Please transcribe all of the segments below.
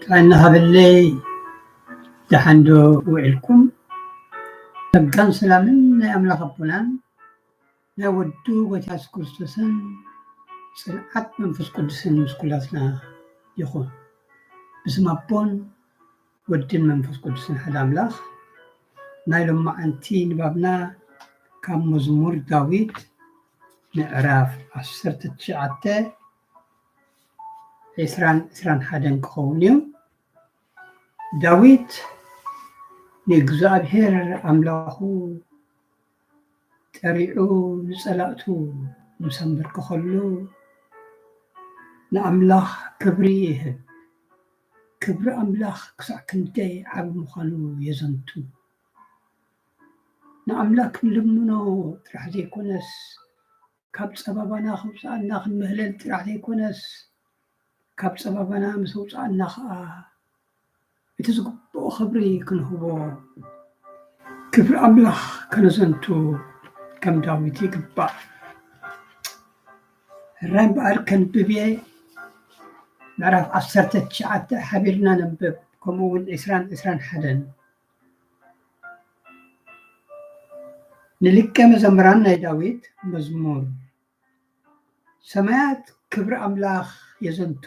ጥዕና ሃበለይ፣ ደሓን ዶ ውዒልኩም? ጸጋን ሰላምን ናይ ኣምላኽ ኣቦናን ናይ ወዱ ጎይታ የሱስ ክርስቶስን ጽንዓት መንፈስ ቅዱስን ምስ ኩላትና ይኹን። ብስም ኣቦን ወድን መንፈስ ቅዱስን ሓደ ኣምላኽ። ናይ ሎማዓንቲ ንባብና ካብ መዝሙር ዳዊት ምዕራፍ ዓሰርተ ትሽዓተ፣ ዕስራን ዕስራን ሓደን ክኸውን እዩ። ዳዊት ንእግዚኣብሔር ኣምላኹ ጠሪዑ ንጸላእቱ ምስ ኣንበርከኸሉ፣ ንኣምላኽ ክብሪ ይህብ። ክብሪ ኣምላኽ ክሳዕ ክንደይ ዓቢ ምዃኑ የዘንቱ። ንኣምላኽ ክንልምኖ ጥራሕ ዘይኮነስ፣ ካብ ጸባባና ከውጽኣና ክንምህለል ጥራሕ ዘይኮነስ፣ ካብ ጸባባና ምስ ኣውጽኣና ኸኣ እቲ ዝግብኦ ክብሪ ክንህቦ፣ ክብሪ ኣምላኽ ከነዘንቱ ከም ዳዊት ይግባእ። ሕራይ እምበኣር ከንብብ እየ። ምዕራፍ ዓሰርተ ትሽዓተ ሓቢርና ነንብብ፣ ከምኡ እውን ዕስራን ዕስራን ሓደን። ንሊቀ መዘምራን ናይ ዳዊት መዝሙር። ሰማያት ክብሪ ኣምላኽ የዘንቱ፣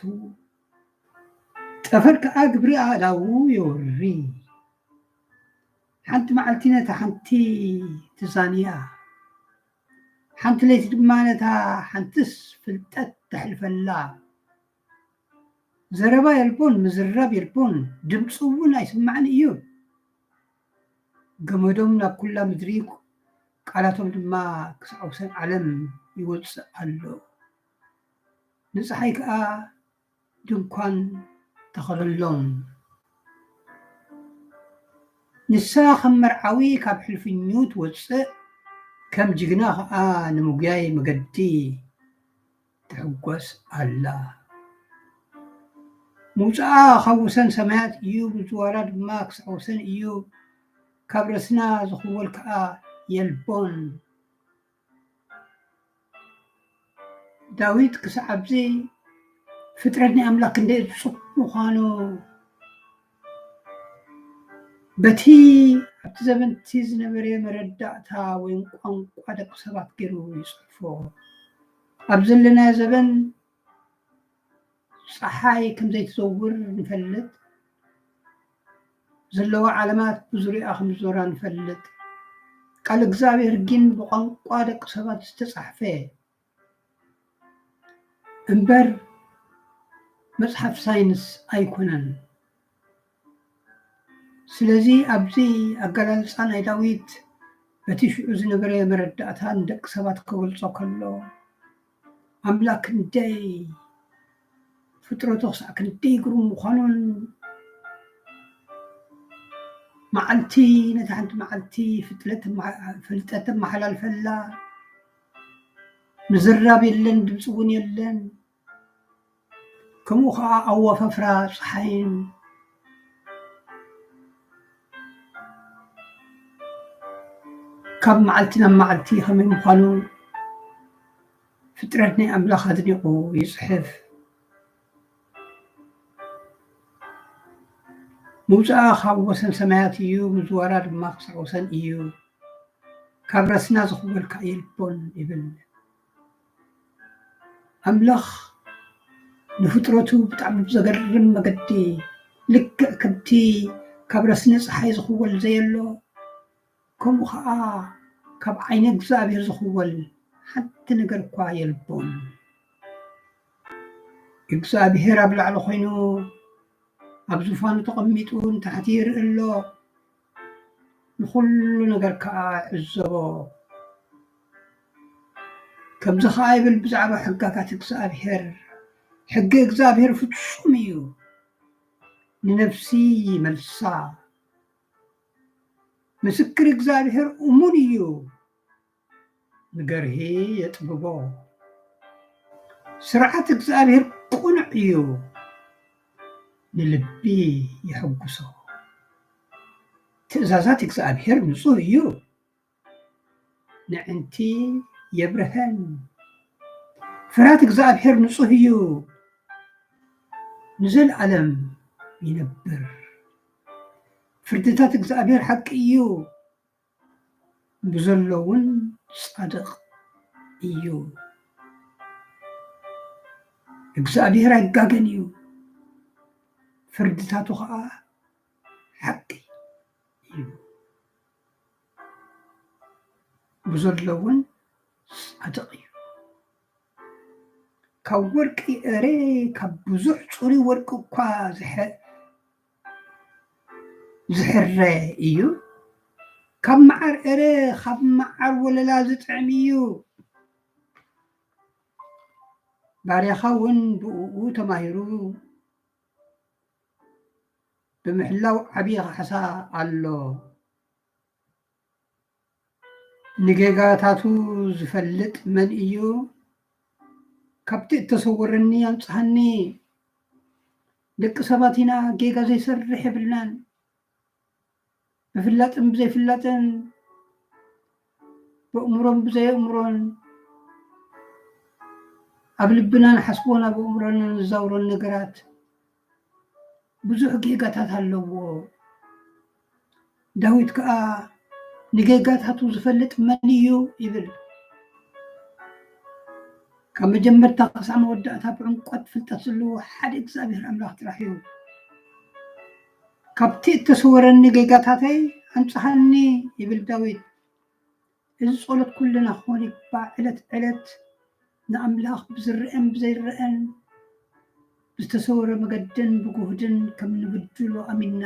ጠፈር ከኣ ግብሪ ኣእዳዉ የውሪ። ሓንቲ መዓልቲ ነታ ሓንቲ ትዛንያ፣ ሓንቲ ለይቲ ድማ ነታ ሓንትስ ፍልጠት ተሕልፈላ። ዘረባ የልቦን፣ ምዝራብ የልቦን፣ ድምፂ እውን ኣይስማዕን እዩ። ገመዶም ናብ ኩላ ምድሪ፣ ቃላቶም ድማ ክሳዕ ወሰን ዓለም ይወፅእ ኣሎ። ንፀሓይ ከዓ ድንኳን ተኸለሎም። ንሳ ከም መርዓዊ ካብ ሕልፍኙ ትወፅእ፣ ከም ጅግና ከዓ ንምጉያይ መገዲ ትሕጎስ ኣላ። ምውፅኣ ካብ ወሰን ሰማያት እዩ፣ ምዝዋራ ድማ ክሳዕ ወሰን እዩ። ካብ ረስና ዝኽወል ከዓ የልቦን። ዳዊት ክሳዕ ኣብዚ ፍጥረት ናይ ኣምላኽ ክንደይ ጽቡቕ ምዃኑ፣ በቲ ኣብቲ ዘመንቲ ዝነበረ መረዳእታ ወይ ቋንቋ ደቂ ሰባት ገይሩ ይጽሕፎ። ኣብ ዘለናዮ ዘበን ጸሓይ ከም ዘይትዘውር ንፈልጥ፣ ዘለዋ ዓለማት ብዙሪኣ ከም ዝዞራ ንፈልጥ። ቃል እግዚኣብሔር ግን ብቋንቋ ደቂ ሰባት ዝተጻሕፈ እምበር መጽሓፍ ሳይንስ ኣይኮነን። ስለዚ ኣብዚ ኣገላልጻ ናይ ዳዊት በቲ ሽዑ ዝነበረ መረዳእታ ንደቂ ሰባት ክገልጾ ከሎ፣ ኣምላኽ ክንደይ ፍጥረቱ ክሳዕ ክንደይ ግሩም ምዃኑን፣ መዓልቲ ነታ ሓንቲ መዓልቲ ፍጥረት፣ ፍልጠት ተመሓላልፈላ፣ ምዝራብ የለን፣ ድምፂ እውን የለን። ከምኡ ኸዓ ኣወፋፍራ ፀሓይን ካብ መዓልቲ ናብ መዓልቲ ከመይ ምዃኑ ፍጥረት ናይ ኣምላኽ ኣድኒቑ ይፅሕፍ። ምውፅኣ ካብ ወሰን ሰማያት እዩ፣ ምዝዋራ ድማ ክሳዕ ወሰን እዩ። ካብ ረስና ዝኽወል ከኣ የልቦን ይብል። ኣምላኽ ንፍጥረቱ ብጣዕሚ ብዘገርም መገዲ፣ ልክዕ ከምቲ ካብ ረስኒ ጸሓይ ዝኽወል ዘየሎ፣ ከምኡ ኸኣ ካብ ዓይኒ እግዚኣብሔር ዝኽወል ሓንቲ ነገር እኳ የልቦን። እግዚኣብሔር ኣብ ላዕሊ ኾይኑ ኣብ ዙፋኑ ተቐሚጡ ንታሕቲ ይርኢ ኣሎ፣ ንኹሉ ነገር ከኣ ይዕዘቦ። ከምዚ ኸኣ ይብል ብዛዕባ ሕጋጋት እግዚኣብሔር፣ ሕጊ እግዚኣብሔር ፍጹም እዩ፣ ንነፍሲ ይመልሳ። ምስክር እግዚኣብሔር እሙን እዩ፣ ንገርሂ የጥብቦ። ስርዓት እግዚኣብሔር ቅኑዕ እዩ፣ ንልቢ የሐጉሶ። ትእዛዛት እግዚኣብሔር ንጹህ እዩ፣ ንዕንቲ የብርሀን። ፍርሃት እግዚኣብሔር ንጹህ እዩ፣ ንዘለኣለም ይነብር። ፍርድታት እግዚኣብሔር ሓቂ እዩ፣ ብዘሎ እውን ጻድቕ እዩ። እግዚኣብሔር ኣይጋገን እዩ፣ ፍርድታቱ ኸኣ ሓቂ እዩ። ብዘሎ እውን ጻድቕ እዩ። ካብ ወርቂ እረ፣ ካብ ብዙሕ ጽሩይ ወርቂ እኳ ዝሐ-፣ ዝሕረ እዩ። ካብ መዓር እረ፣ ካብ መዓር ወለላ ዝጥዕም እዩ። ባርያኻ እውን ብእኡ ተማሂሩ ብምሕላው ዓብዪ ካሕሳ ኣሎ። ንጌጋታቱ ዝፈልጥ መን እዩ? ካብቲ እተሰወረኒ ኣምጽሃኒ። ደቂ ሰባት ኢና፣ ጌጋ ዘይሰርሕ የብልናን። ብፍላጥን ብዘይፍላጥን፣ በእምሮን ብዘየእምሮን፣ ኣብ ልብና ንሓስቦን ኣብ ኣእምሮና ንዛውሮን ነገራት ብዙሕ ጌጋታት ኣለዎ። ዳዊት ከኣ ንጌጋታቱ ዝፈልጥ መን እዩ ይብል። ካብ መጀመርታ ክሳዕ መወዳእታ ብዕምቆት ፍልጠት ዘለዎ ሓደ እግዚኣብሔር ኣምላኽ ጥራሕ እዩ። ካብቲ እተሰወረኒ ጌጋታተይ ኣምጽሃኒ ይብል ዳዊት። እዚ ጸሎት ኩልና ክኾን ይግባእ። ዕለት ዕለት ንኣምላኽ ብዝረአን ብዘይረአን፣ ብዝተሰወረ መገድን ብጉህድን ከም ንብድሎ ኣሚንና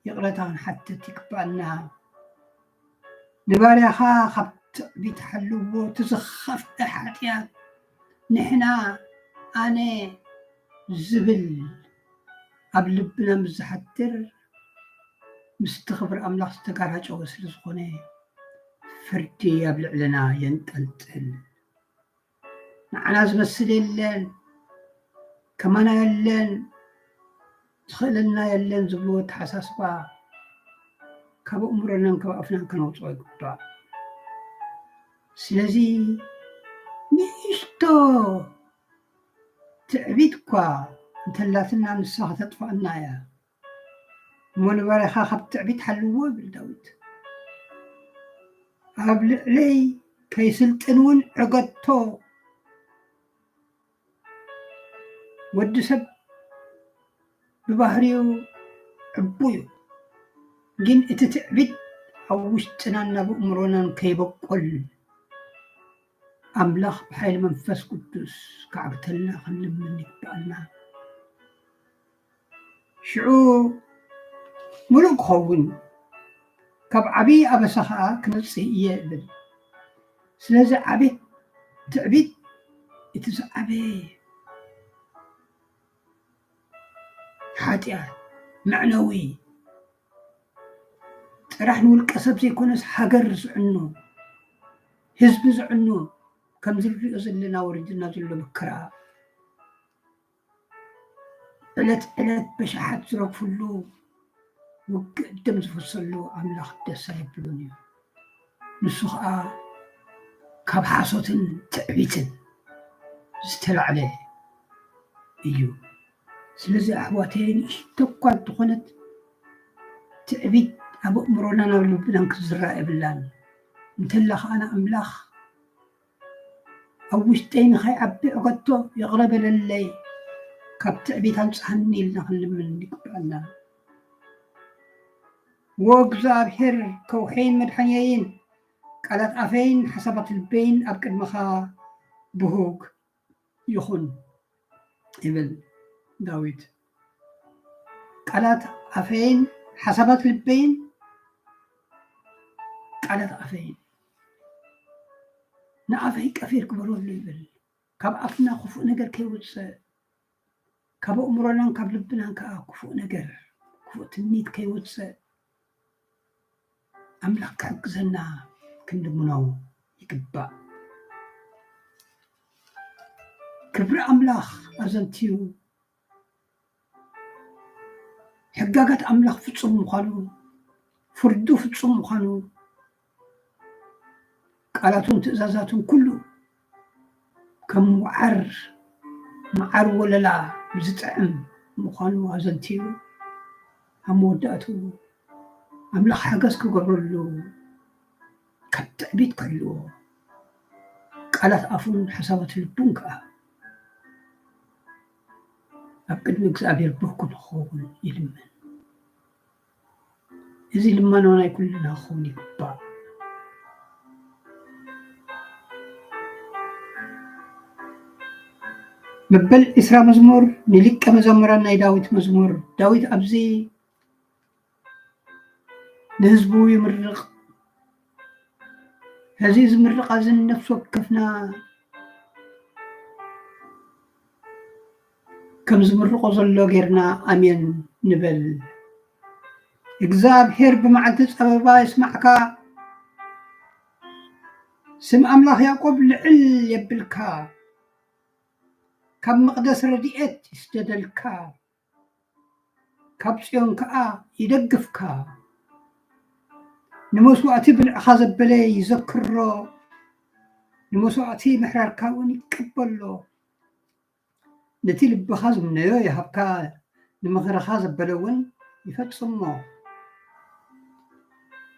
ይቕረታ ክንሓትት ይግባኣና። ንባርያኻ ካብ ትዕቢት ሓልዎ፣ እቲ ዝኸፍአ ሓጢኣት ንሕና ኣነ ዝብል ኣብ ልብና ምስ ዝሓድር ምስቲ ክብሪ ኣምላኽ ዝተጋራጨወ ስለ ዝኾነ ፍርዲ ኣብ ልዕለና የንጠልጥል። ንዓና ዝመስል የለን፣ ከማና የለን፣ ዝኽእለና የለን ዝብልዎ ኣተሓሳስባ ካብ ኣእምሮናን ካብ ኣፍናን ከነውፅኦ ይግባእ። ስለዚ ንእሽቶ ትዕቢት እኳ እንተላትና ንሳ ከተጥፍኣና እያ። እሞ ንባርያኻ ካብ ትዕቢት ሓልዎ ይብል ዳዊት። ኣብ ልዕለይ ከይስልጥን እውን ዕገቶ። ወዲ ሰብ ብባህሪኡ ዕቡ እዩ፣ ግን እቲ ትዕቢት ኣብ ውሽጥናን ናብ ኣእምሮናን ከይበቆል ኣምላኽ ብሓይሊ መንፈስ ቅዱስ ክዓግተልና ክንልምን ይግባኣና። ሽዑ ምሉእ ክኸውን፣ ካብ ዓብዪ ኣበሳ ኸዓ ክነጽህ እየ እብል። ስለዚ ዓቤት ትዕቢት እቲ ዝዓበየ ሓጢኣት፣ መዕነዊ፣ ጥራሕ ንውልቀ ሰብ ዘይኮነስ ሃገር ዝዕኑ፣ ህዝቢ ዝዕኑ፣ ከምዚ ንሪኦ ዘለና ወሪዱና ዘሎ መከራ ዕለት ዕለት በሽሓት ዝረግፍሉ፣ ውግእ ደም ዝፈሰሉ ኣምላኽ ደስ ኣይብሉን እዩ። ንሱ ኸኣ ካብ ሓሶትን ትዕቢትን ዝተላዕለ እዩ። ስለዚ ኣሕዋተይ፣ ንእሽቶ እኳ እንተኾነት ትዕቢት ኣብ ኣእምሮናን ኣብ ልብናን ክትዝራእ የብላን። እንተላ ኸኣ ንኣምላኽ ኣብ ውሽጠይ ንኸይዓቢ ዕገቶ ይቕረ በለለይ፣ ካብ ትዕቢት ኣምጽኣኒ ኢልና ክንልምን ይግብኣና። ወእግዚኣብሔር ከውሐይን መድሓንየይን፣ ቃላት ኣፈይን ሓሳባት ልበይን ኣብ ቅድመኻ ብሁግ ይኹን ይብል ዳዊት። ቃላት ኣፈይን ሓሳባት ልበይን፣ ቃላት ኣፈይን ንኣፈይ ቀፊር ግበረሉ ይብል። ካብ ኣፍና ክፉእ ነገር ከይወፅእ፣ ካብ ኣእምሮናን ካብ ልብናን ከዓ ክፉእ ነገር፣ ክፉእ ትምኒት ከይወፅእ ኣምላኽ ክሕግዘና ክንልምኖ ይግባእ። ክብሪ ኣምላኽ ኣዘንትዩ፣ ሕጋጋት ኣምላኽ ፍጹም ምዃኑ፣ ፍርዱ ፍጹም ምዃኑ፣ ቃላቱን ትእዛዛቱን ኩሉ ከም ወዓር መዓር ወለላ ብዝጥዕም ምዃኑ ኣዘንትዩ፣ ኣብ መወዳእትኡ ኣምላኽ ሓገዝ ክገብረሉ ካብ ትዕቢት ክሕልዎ፣ ቃላት ኣፉን ሓሳባት ልቡን ከኣ ኣብ ቅድሚ እግዚኣብሔር ብርኩ ንኽኸውን ይልምን። እዚ ልመና ናይ ኩልና ክኸውን ይግባእ። መበል ዕስራ መዝሙር ንሊቀ መዘምራን ናይ ዳዊት መዝሙር። ዳዊት ኣብዚ ንህዝቡ ይምርቕ። እዚ ዝምርቓ እዚ ንነፍሲ ወከፍና ከም ዝምርቖ ዘሎ ጌርና ኣሜን ንበል። እግዚኣብሔር ብመዓልቲ ጸበባ ይስማዕካ፣ ስም ኣምላኽ ያዕቆብ ልዕል የብልካ፣ ካብ መቕደስ ረድኤት ይስደደልካ፣ ካብ ጽዮን ከኣ ይደግፍካ። ንመስዋእቲ ብልዕኻ ዘበለ ይዘክሮ፣ ንመስዋእቲ ምሕራርካ እውን ይቀበሎ። ነቲ ልብኻ ዝምነዮ ይሃብካ፣ ንምኽርኻ ዘበለ እውን ይፈጽሞ።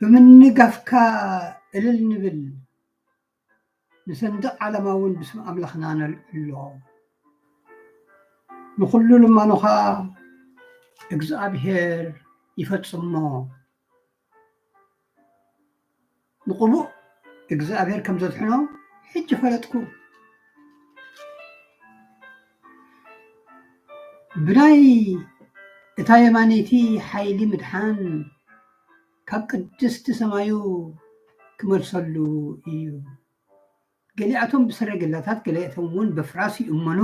ብምንጋፍካ እልል ንብል፣ ንሰንደቕ ዓላማ እውን ብስም ኣምላኽና ነልዕሎ። ንኹሉ ልማኖኻ እግዚኣብሔር ይፈጽሞ። ንቕቡእ እግዚኣብሔር ከም ዘድሕኖ ሕጂ ፈለጥኩ። ብናይ እታ የማነይቲ ሓይሊ ምድሓን ካብ ቅድስቲ ሰማዩ ክመልሰሉ እዩ። ገሊኣቶም ብሰረገላታት፣ ገሊኣቶም እውን በፍራስ ይእመኑ።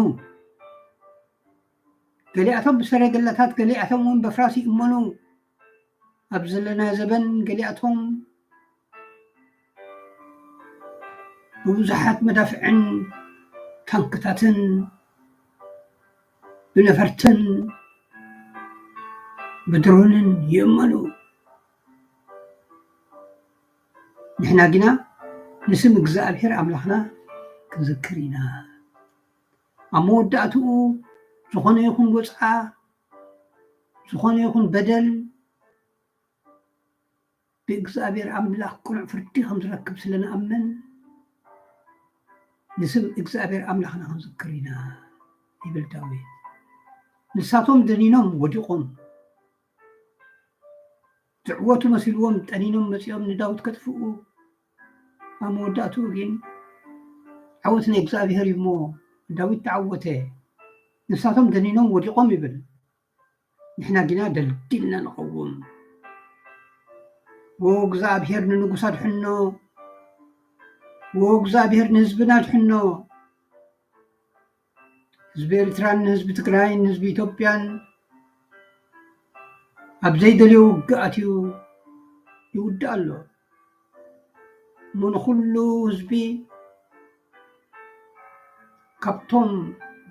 ገሊኣቶም ብሰረገላታት፣ ገሊኣቶም እውን በፍራስ ይእመኑ። ኣብ ዘለና ዘበን ገሊኣቶም ብብዙሓት መዳፍዕን ታንክታትን ብነፈርትን ብድሮንን ይእመኑ። ንሕና ግና ንስም እግዚኣብሔር ኣምላኽና ክንዝክር ኢና። ኣብ መወዳእትኡ ዝኾነ ይኹን ወጽዓ፣ ዝኾነ ይኹን በደል ብእግዚኣብሔር ኣምላኽ ቅኑዕ ፍርዲ ከም ዝረክብ ስለ ንኣምን፣ ንስም እግዚኣብሔር ኣምላኽና ክንዝክር ኢና ይብል ዳዊት። ንሳቶም ደኒኖም ወዲቖም፣ ዝዕወቱ መሲልዎም ጠኒኖም መጺኦም ንዳዊት ከጥፍኡ፣ ኣብ መወዳእትኡ ግን ዓወት ናይ እግዚኣብሔር እዩ እሞ ዳዊት ተዓወተ። ንሳቶም ደኒኖም ወዲቖም ይብል፣ ንሕና ግና ደልዲልና ንቐውም። ወ እግዚኣብሔር ንንጉስ ኣድሕኖ፣ ወ እግዚኣብሔር ንህዝብና ኣድሕኖ። ህዝቢ ኤርትራን ንህዝቢ ትግራይን ንህዝቢ ኢትዮጵያን ኣብ ዘይደልዮ ውግእ ኣትዩ ይውድእ ኣሎ። እሞ ንኹሉ ህዝቢ ካብቶም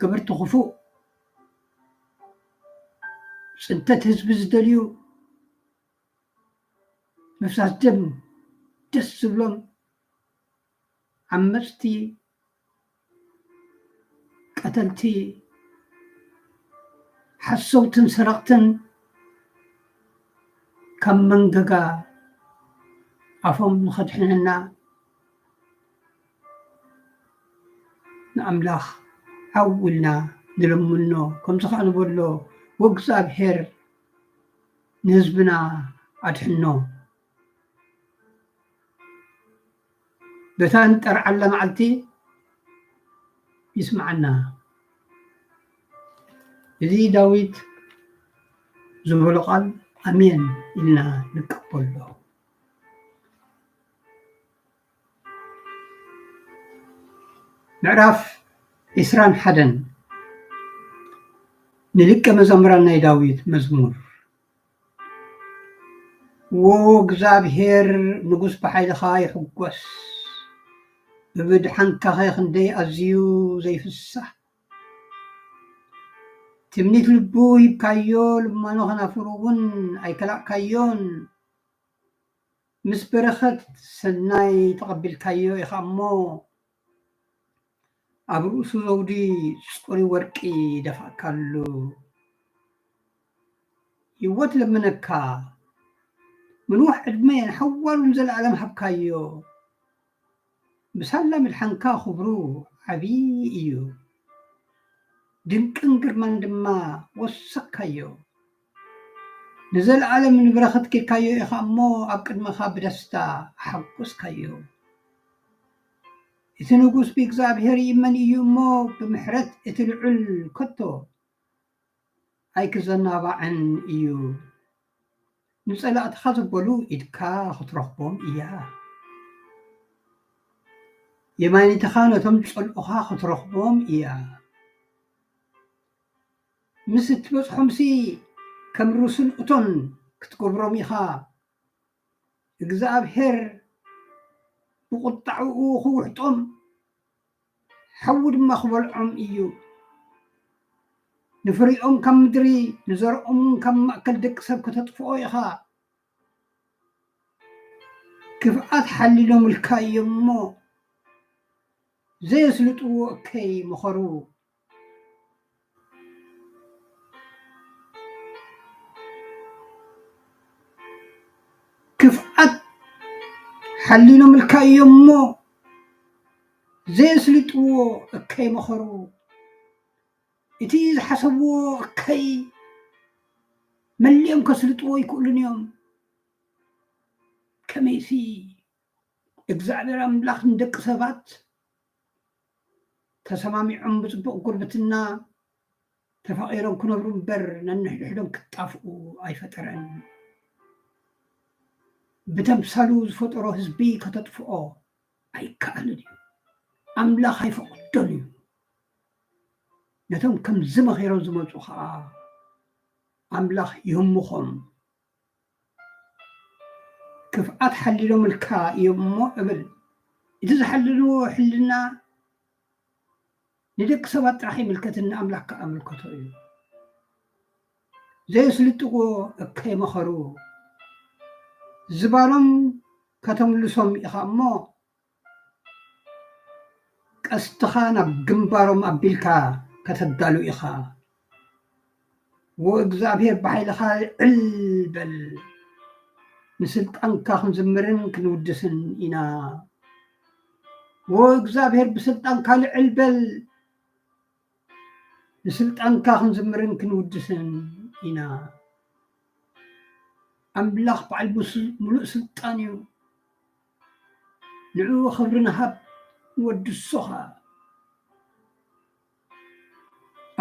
ገበርቲ ክፉእ ጽንተት ህዝቢ ዝደልዩ፣ ምፍሳስ ደም ደስ ዝብሎም፣ ዓመጽቲ፣ ቀተልቲ፣ ሓሰውትን ሰረቕትን ካብ መንገጋ ኣፎም ንኸድሕነና ንኣምላኽ ዓው ኢልና ንለምኖ። ከምዚ ኸኣ ንበሎ፣ "ወእግዚኣብሔር ንህዝብና ኣድሕኖ፣ በታ እንጠርዓላ መዓልቲ ይስምዓና።" እዚ ዳዊት ዝበሎ ቃል ኣሜን ኢልና ንቀበሎ። ምዕራፍ ዕስራን ሓደን። ንሊቀ መዘምራን ናይ ዳዊት መዝሙር። ዎ እግዚኣብሔር፣ ንጉስ ብሓይልኻ ይሕጎስ፣ ብምድሓንካኸ ክንደይ ኣዝዩ ዘይፍሳህ። ትምኒት ልቡ ሂብካዮ፣ ልማኖ ከናፍሩ እውን ኣይከላእካዮን። ምስ በረኸት ሰናይ ተቐቢልካዮ ኢኻ እሞ፣ ኣብ ርእሱ ዘውዲ ጽሩይ ወርቂ ደፋእካሉ። ህይወት ለምነካ፣ ምንዋሕ ዕድመ ንሓዋሩን ዘለኣለም ሃብካዮ። ብሳላ ምድሓንካ ክብሩ ዓብዪ እዩ፣ ድንቅን ግርማን ድማ ወሰኽካዮ። ንዘለኣለም ንበረኸት ኬድካዮ ኢኻ እሞ፣ ኣብ ቅድመኻ ብደስታ ኣሓጎስካዮ። እቲ ንጉስ ብእግዚኣብሔር ይእመን እዩ እሞ፣ ብምሕረት እቲ ልዑል ከቶ ኣይክዘናባዕን እዩ። ንጸላእትኻ ዘበሉ ኢድካ ክትረኽቦም እያ፣ የማኒትኻ ነቶም ዝጸልኡኻ ክትረኽቦም እያ። ምስ እትበጽሖምሲ ከም ሩስን እቶን ክትገብሮም ኢኻ። እግዚኣብሔር ብቑጣዕኡ ክውሕጦም፣ ሓዊ ድማ ክበልዖም እዩ። ንፍሪኦም ካብ ምድሪ፣ ንዘርኦም እውን ካብ ማእከል ደቂ ሰብ ከተጥፍኦ ኢኻ። ክፍኣት ሓሊሎምልካ እዮም እሞ፣ ዘየስልጥዎ እከይ መኸሩ። ክፍኣት ሓሊሎምልካ እዮም እሞ፣ ዘየስልጥዎ እከይ መኸሩ። እቲ ዝሓሰብዎ እከይ መሊኦም ከስልጥዎ ኣይክእሉን እዮም። ከመይሲ እግዚኣብሔር ኣምላኽ ንደቂ ሰባት ተሰማሚዖም ብጽቡቕ ጉርብትና ተፋቒሮም ክነብሩ እምበር ነንሕድሕዶም ክጣፍኡ ኣይፈጠረን። ብተምሳሉ ዝፈጠሮ ህዝቢ ከተጥፍኦ ኣይከኣልን እዩ። ኣምላኽ ኣይፈቕዶን እዩ። ነቶም ከምዚ መኺሮም ዝመጹ ኸኣ ኣምላኽ ይህምኾም። ክፍኣት ሓሊሎምልካ እዮም እሞ እብል። እቲ ዝሓለልዎ ሕልና ንደቂ ሰባት ጥራሕ ይምልከትን ንኣምላኽ ከኣ ምልከቶ እዩ። ዘየስልጥዎ እከይ መኸሩ። ዝባኖም ከተምልሶም ኢኻ እሞ፣ ቀስትኻ ናብ ግንባሮም ኣቢልካ ከተዳሉ ኢኻ። ወእግዚኣብሔር ብሓይልኻ ልዕል በል፣ ንስልጣንካ ክንዝምርን ክንውድስን ኢና። ወእግዚኣብሔር ብስልጣንካ ልዕል በል፣ ንስልጣንካ ክንዝምርን ክንውድስን ኢና። ኣምላኽ በዓል ሙስ-፣ ሙሉእ ስልጣን እዩ። ንዕኡ ክብሪ ንሃብ፣ ንወድሶ ኸኣ።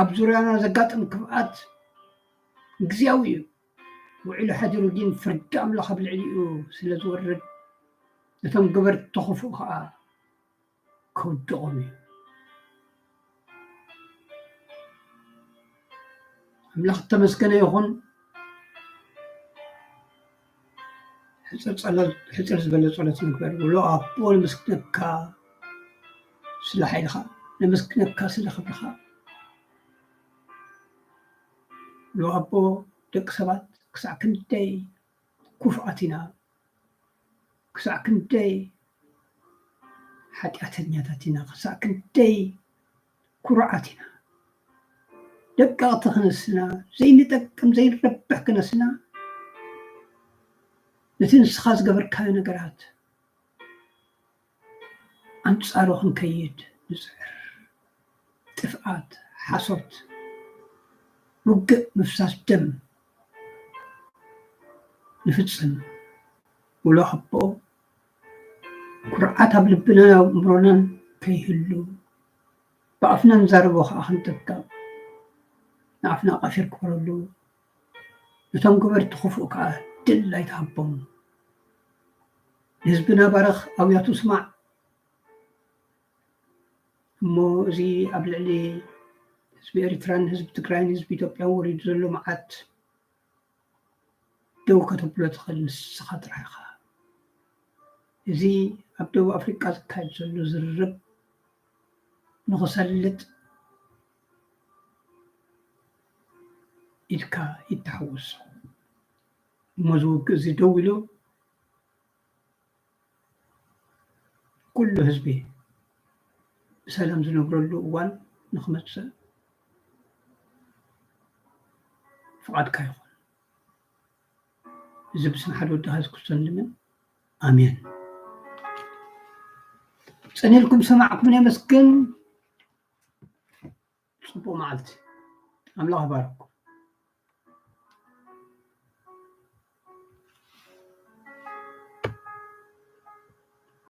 ኣብ ዙርያና ዘጋጥም ክፍኣት ግዝያዊ እዩ። ውዒሉ ሓዲሩ ግን ፍርዲ ኣምላኽ ኣብ ልዕሊኡ ስለ ዝወርድ፣ ነቶም ገበርቲ ክፉእ ኸኣ ከውድቖም እዩ። ኣምላኽ እተመስገነ ይኹን። ሕጽር ጸሎት፣ ሕጽር ዝበለ ጸሎት ንግበር። ውሎ ኣቦ፣ ነመስግነካ ስለ ሓይልኻ፣ ነመስግነካ ስለ ክብርኻ። ውሎ ኣቦ፣ ደቂ ሰባት ክሳዕ ክንደይ ክፉኣት ኢና፣ ክሳዕ ክንደይ ሓጢኣተኛታት ኢና፣ ክሳዕ ክንደይ ኩሩዓት ኢና። ደቀቕቲ ክነስና፣ ዘይንጠቅም ዘይንረብሕ ክነስና፣ ነቲ ንስኻ ዝገበርካዮ ነገራት ኣንጻሩ ክንከይድ ንጽዕር። ጥፍኣት፣ ሓሶት፣ ውግእ፣ ምፍሳስ ደም ንፍጽም። ውሎ ኣቦ፣ ኩርዓት ኣብ ልብናን ኣብ ኣእምሮናን ከይህሉ፣ ብኣፍና ንዛረቦ ከኣ ክንጥንቀቕ፣ ንኣፍና ቀፊር ክበረሉ፣ ነቶም ገበርቲ ክፉእ ከኣ ድል ኣይትሃቦም። ንህዝብና ባርኽ፣ ኣውያቱ ስማዕ። እሞ እዚ ኣብ ልዕሊ ህዝቢ ኤርትራን ህዝቢ ትግራይን ህዝቢ ኢትዮጵያን ወሪዱ ዘሎ መዓት ደው ከተብሎ ትኽእል ንስኻ ጥራሕ ኢኻ። እዚ ኣብ ደቡብ ኣፍሪቃ ዝካየድ ዘሎ ዝርርብ ንኽሰልጥ ኢድካ ይተሓወስ። እሞ እዚ ውግእ እዚ ደው ኢሉ ኩሉ ህዝቢ ብሰላም ዝነብረሉ እዋን ንኽመጽእ ፍቓድካ ይኹን። እዚ ብስም ሓደ ወድኻ የሱስ ክርስቶስ ንልምን። ኣሜን። ጸኒልኩም ሰማዕኩም ነመስግን። ጽቡቕ መዓልቲ። ኣምላኽ ይባርኩም።